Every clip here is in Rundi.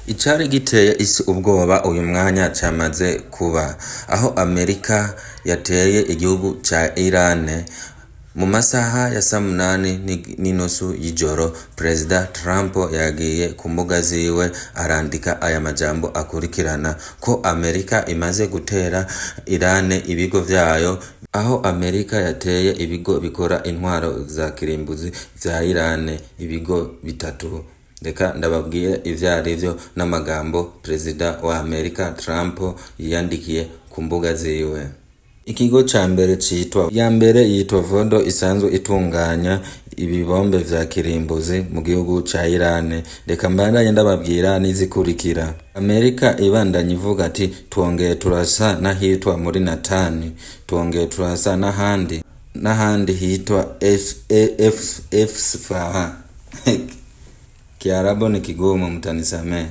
Icari giteye isi ubwoba uyu mwanya camaze kuba, aho Amerika yateye igihugu ca Irane mu masaha ya samunani n'inusu y'ijoro. Perezida Trump yagiye ku mbuga ziwe arandika aya majambo akurikirana: ko Amerika imaze gutera Irane ibigo vyayo, aho Amerika yateye ibigo bikora intwaro za kirimbuzi vya Irane, ibigo bitatu. Reka ndababwire ivyo arivyo n'amagambo Perezida wa Amerika Trump yiyandikiye ku mbuga ziwe. Ikigo ca mbere citwa ya mbere yitwa Vodo, isanzwe itunganya ibibombe vya kirimbuzi mu gihugu ca Irane. Reka mbandanye ndababwira n'izikurikira. Amerika ibandanya ivuga ati: "Twongeye turasa n'ahitwa muri Natani, twongeye turasa n'ahandi hitwa Esfahan." Kiarabu ni kigumu, mtanisamehe.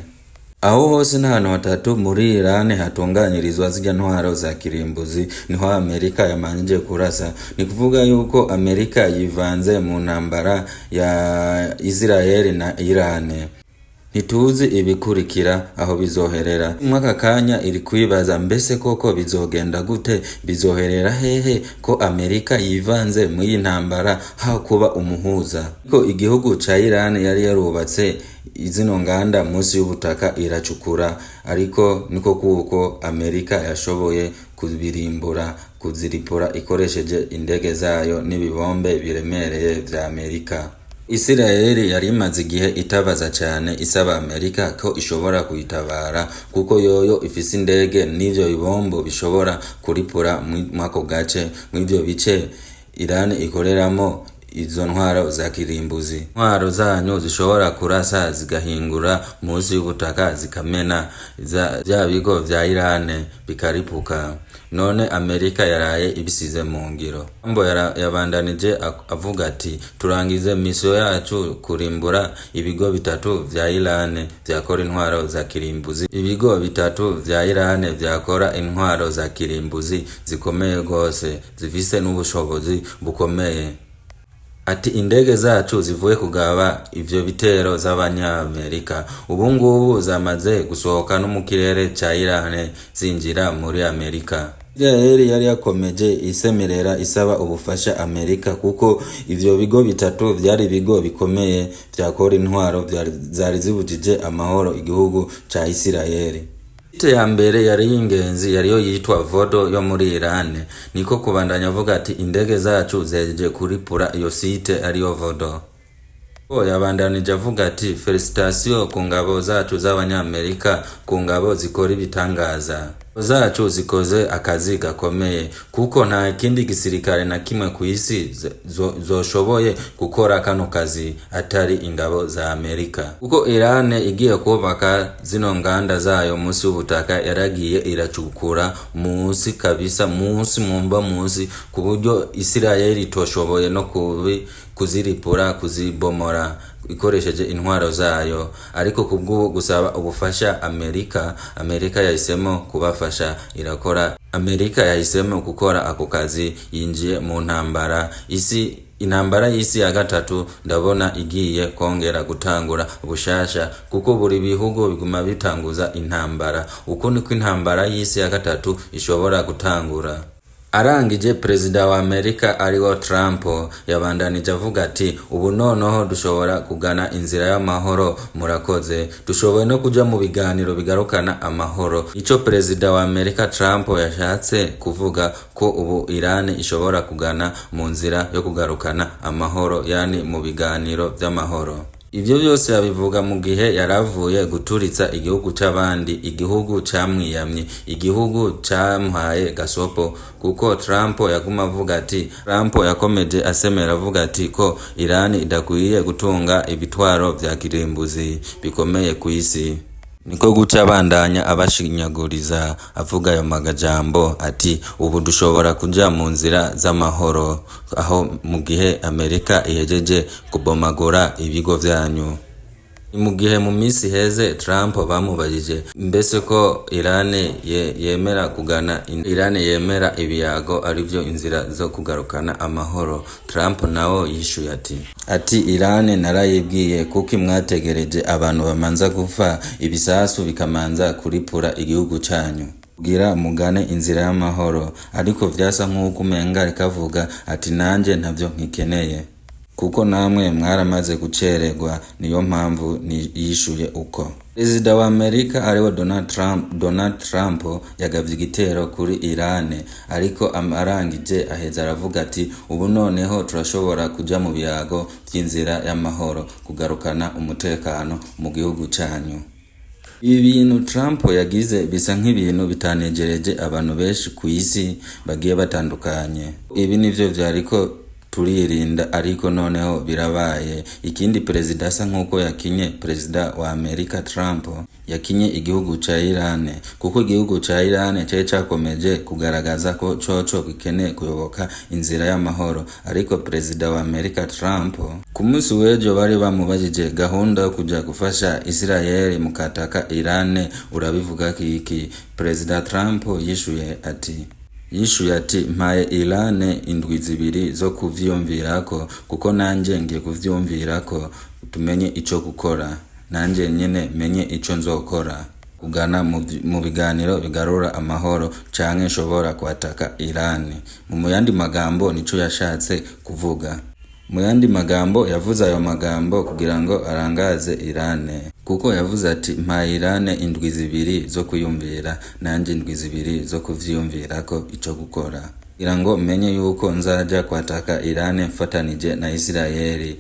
Aho hose n'ahantu hatatu muri Irani hatunganyirizwa zirya ntwaro za kirimbuzi, niho Amerika yamanjije kurasa. Ni kuvuga yuko Amerika yivanze mu ntambara ya Israel na Irane. Ntituzi ibikurikira aho bizoherera. Mw'aka kanya iri kwibaza: mbese koko bizogenda gute, bizoherera hehe, ko Amerika yivanze mw'iyi ntambara aho kuba umuhuza? Ko igihugu ca Iran yari yarubatse zino nganda munsi y'ubutaka iracukura, ariko niko kuko Amerika yashoboye kubirimbura, kuziripura ikoresheje indege zayo n'ibibombe biremereye vya Amerika. Isirayeli yari imaze igihe itabaza cane isaba Amerika ko ishobora kuyitabara, kuko yoyo ifise indege n'ivyo bibombo bishobora kuripura mw'ako gace, mw'ivyo bice Iran ikoreramo izo ntwaro za kirimbuzi. Intwaro zanyu zishobora kurasa zigahingura munsi y'ubutaka, zikamena vya bigo vya Irane bikaripuka. None Amerika yaraye ibisize mu ngiro. Trump yabandanije avuga ati: "Turangize misiyo yacu kurimbura ibigo bitatu vya Irane vyakora intwaro za kirimbuzi, ibigo bitatu vya Irane vyakora intwaro za kirimbuzi zikomeye gose, zifise n'ubushobozi bukomeye." Ati: "Indege zacu zivuye kugaba ivyo bitero z'Abanyamerika ubu ngubu zamaze gusohoka no mu kirere ca Irane zinjira muri Amerika." Israel yari yakomeje isemerera isaba ubufasha Amerika, kuko ivyo bigo bitatu vyari ibigo bikomeye vyakora intwaro zari zibujije amahoro igihugu ca Isirayeli. Site ya mbere yari y'ingenzi yariyo yitwa Vodo yo muri Irane. Niko kubandanya avuga ati: "Indege zacu zejeje kuripura iyo site ariyo Vodo." Yabandanije avuga ati: "Félicitations ku ngabo zacu z'Abanyamerika, ku ngabo zikora ibitangaza zacu, zikoze akazi gakomeye, kuko nta kindi gisirikare na kimwe ku isi zoshoboye gukora kano kazi atari ingabo za Amerika." Kuko Irane igiye kubaka zino nganda zayo munsi y'ubutaka, yaragiye iracukura munsi kabisa, munsi mumba munsi, ku buryo Isirayeli itoshoboye no kuziripura, kuzibomora ikoresheje intwaro zayo. Ariko kubwo gusaba ubufasha Amerika, Amerika yahisemo kubafasha, irakora. Amerika yahisemo gukora ako kazi, yinjiye mu ntambara isi. Intambara y'isi ya gatatu ndabona igiye kongera gutangura bushasha, kuko buri bihugu biguma bitanguza intambara. Uko niko intambara y'isi ya gatatu ishobora gutangura. Arangije, perezida wa Amerika ariwo Trump yabandanije avuga ati: "Ubu noneho dushobora kugana inzira y'amahoro, murakoze. Dushoboye no kuja mu biganiro bigarukana amahoro." Ico perezida wa Amerika Trump yashatse kuvuga ko ubu Iran ishobora kugana mu nzira yo kugarukana amahoro, yani mu biganiro vy'amahoro. Ivyo vyose yabivuga mu gihe yaravuye guturitsa igihugu c'abandi, igihugu camwiyamye, igihugu camuhaye gasopo, kuko Trump yaguma avuga ati, Trump yakomeje asemera avuga ati ko Iran idakwiye gutunga ibitwaro vya kirimbuzi bikomeye ku isi. Niko guca abandanya abashinyaguriza avuga ayo majambo ati: "Ubu dushobora kuja mu nzira z'amahoro", aho mu gihe Amerika ihejeje kubomagura ibigo vyanyu. Ni mu gihe mu minsi iheze Trump bamubajije mbese ko Iran yemera kugana Iran yemera ibiyago arivyo inzira zo kugarukana amahoro. Trump nawo yishuye ati Iran narayibwiye, kuko mwategereje abantu bamanza gupfa, ibisasu bikamanza kuripura igihugu canyu kugira mugane inzira y'amahoro. Ariko vyasa nk'uko umenga rikavuga ati nanje ntavyo nkikeneye kuko namwe mwaramaze gucererwa. Niyo mpamvu yishuye uko. Perezida wa Amerika ariwe Donald Trump yagavye igitero kuri Iran, ariko arangije aheza aravuga ati ubu noneho turashobora kuja mu biyago vy'inzira y'amahoro kugarukana umutekano mu gihugu canyu. Ibi bintu Trump yagize bisa nk'ibintu bitanejereje abantu benshi ku isi bagiye batandukanye. Ibi nivyo vyariko turirinda, ariko noneho birabaye. Ikindi perezida asa nk'uko yakinye, perezida wa Amerika Trump yakinye igihugu ca Iran, kuko igihugu ca Iran cari cakomeje kugaragaza ko coco gikeneye kuyoboka inzira y'amahoro. Ariko perezida wa Amerika Trump ku munsi w'ejo bari bamubajije gahunda yo kuja gufasha Israel mu kataka Iran, urabivuga kiki? Perezida Trump yishuye ati mpaye Iran indwi 2 zo kuvyiyumvirako, kuko nanje ngiye kuvyiyumvirako tumenye ico gukora, nanje nyene menye ico nzokora kugana mu biganiro bigarura amahoro canke nshobora kwataka Iran. Mu yandi magambo nico yashatse kuvuga. Mu yandi magambo yavuze ayo magambo kugira ngo arangaze Iran, kuko yavuze ati mpa Iran indwi 2 zo kwiyumvira, nanje indwi 2 zo kuvyiyumvirako ico gukora kugira ngo menye yuko nzaja kwataka Iran mfatanije na Israeli.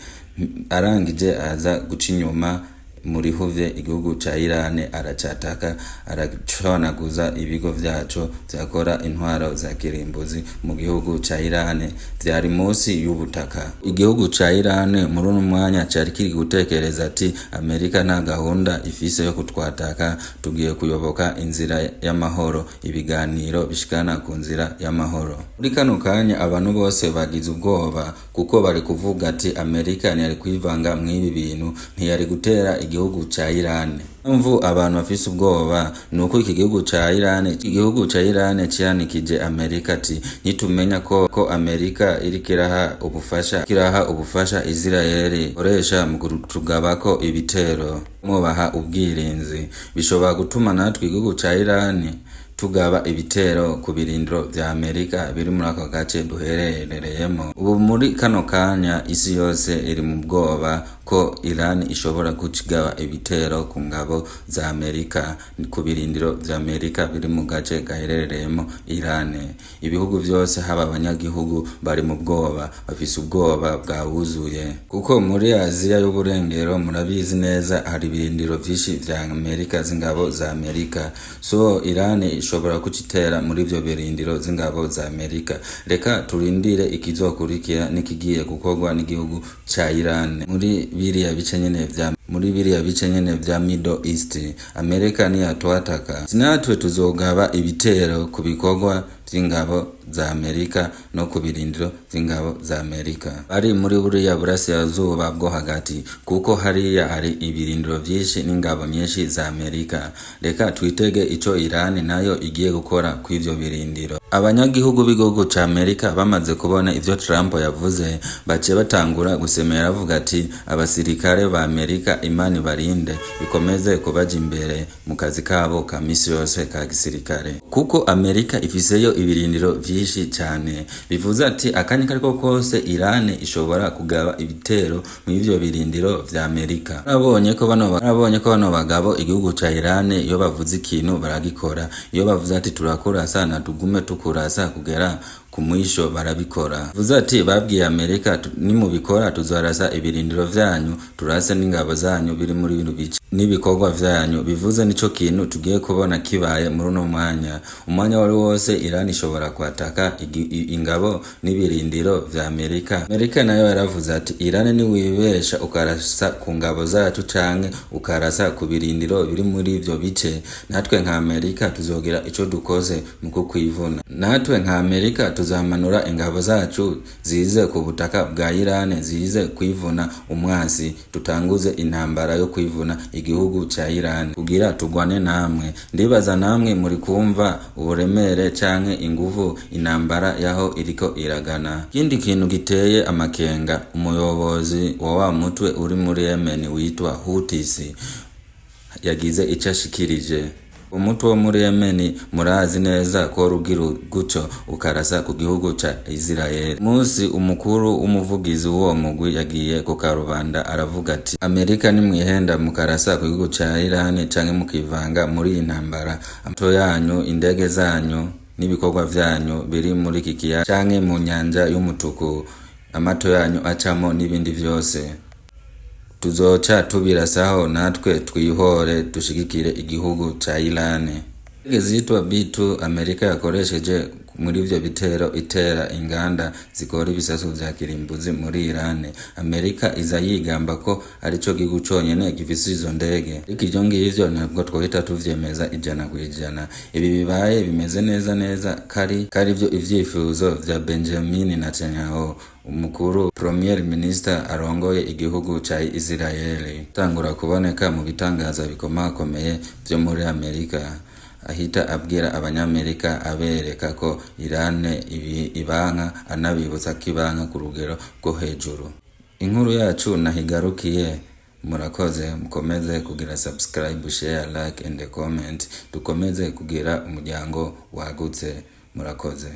Arangije aza guca inyuma muri huvye igihugu ca Iran, aracataka, aracanaguza ibigo vyaco vyakora intwaro za kirimbuzi mu gihugu ca Iran vyari munsi y'ubutaka. Igihugu ca Iran muri uno mwanya cari kiri gutekereza ati Amerika nta gahunda ifise yo kutwataka, tugiye kuyoboka inzira y'amahoro, ibiganiro bishikana ku nzira y'amahoro. Muri kano kanya abantu bose bagize ubwoba, kuko bari kuvuga ati Amerika ntiyari kwivanga mw'ibi bintu, ntiyari gutera igihugu ca Iran. Impamvu abantu bafise ubwoba nuko iki gihugu ca Iran, igihugu ca Iran cihanikije Amerika ati nitumenya ko Amerika iriko iraha ubufasha Israel ikoresha mu kutugabako ibitero, mubaha ubwirinzi, bishobora gutuma natwe igihugu ca Iran tugaba ibitero ku birindiro vya Amerika biri muri ako gace duherereyemo. Ubu muri kano kanya isi yose iri mu bwoba ko Iran ishobora kugaba ibitero ku ngabo za Amerika, ku birindiro vya Amerika biri mu gace gaherereyemo Iran. Ibihugu vyose, haba abanyagihugu, bari mu bwoba, bafise ubwoba bwawuzuye, kuko muri Aziya y'uburengero murabizi neza hari ibirindiro vyinshi vya Amerika, z'ingabo za Amerika. So Iran ishobora kucitera muri ivyo birindiro z'ingabo za Amerika. Reka turindire ikizokurikira n'ikigiye gukorwa n'igihugu ca Iran muri biriya bice nyene vya Middle East. Amerika niyatwataka, natwe tuzogaba ibitero ku bikorwa vy'ingabo za Amerika no ku birindiro vy'ingabo za Amerika bari muri buriya burasirazuba bwo hagati, kuko hariya hari ibirindiro vyinshi n'ingabo nyinshi za Amerika. Reka twitege ico Iran nayo igiye gukora kw'ivyo birindiro. Abanyagihugu b'igihugu ca Amerika bamaze kubona ivyo Trump yavuze, baciye batangura gusemera bavuga ati abasirikare ba Amerika Imana ibarinde, ikomeze kubaja imbere mu kazi kabo ka misi yose ka gisirikare, kuko Amerika ifiseyo ibirindiro vyinshi cane. Bivuze ati akanya kariko kose Iran ishobora kugaba ibitero mw'ivyo birindiro vya Amerika. Barabonye ko bano bagabo igihugu ca Iran iyo bavuze ikintu baragikora. Iyo bavuze ati turakurasa na tugume tukurasa kugera ku mwisho, barabikora. Bivuze ati babwiye Amerika, nimubikora tuzarasa ibirindiro vyanyu, turase n'ingabo zanyu biri muri bino bice n'ibikorwa vyanyu. Bivuze nico kintu tugiye kubona kibaye muri uno mwanya. Umwanya wari wose Iran ishobora kwataka ingabo n'ibirindiro vya Amerika. Amerika nayo yaravuze ati Iran niwibesha ukarasa ku ngabo zacu canke ukarasa ku birindiro biri muri ivyo bice, natwe nka Amerika tuzogira ico dukoze mu kukwivuna. Natwe nka Amerika Tuzamanura ingabo zacu zize ku butaka bwa Irani, zize kwivuna umwasi, tutanguze intambara yo kwivuna igihugu ca Irani kugira tugwane namwe. Ndibaza namwe muri kumva uburemere canke inguvu intambara yaho iriko iragana. Ikindi kintu giteye amakenga, umuyobozi wa wa mutwe uri muri Yemen witwa Houthis yagize ico ashikirije. Umutwe wo muri Yemen murazi neza ko rugira gutyo ukarasa ku gihugu ca Israel. Musi umukuru w'umuvugizi w'uwo mugwi yagiye ku karubanda aravuga ati: "Amerika, nimwihenda mukarasa ku gihugu ca Iran canke mukivanga muri iyi ntambara, amato yanyu, indege zanyu n'ibikorwa vyanyu biri muri iki kiyaga canke mu nyanja y'umutuku, amato yanyu acamo n'ibindi vyose, tuzoca tubirasaho natwe twihore dushigikire igihugu ca Iran." Indege zitwa B2 Amerika yakoresheje muri ivyo bitero itera inganda zikora ibisasu vya kirimbuzi muri Iran, Amerika iza yigamba ko arico gihugu conyene gifise izo ndege, ariko ivyo ngivyo ntabwo twohita tuvyemeza 100%. Ibi bibaye bimeze neza neza kari kari vyo ivyifuzo vya Benjamin Netanyahu, umukuru premier minister arongoye igihugu ca Israel, tangura kuboneka mu bitangaza bikomakomeye vyo muri Amerika, ahita abwira Abanyamerika, abereka ko Iran ibi ibanka, anabibutsa ko ibanka ku rugero rwo hejuru. Inkuru yacu nahigarukiye. Murakoze, mukomeze kugira subscribe, share, like and comment, dukomeze kugira umuryango wagutse. Murakoze.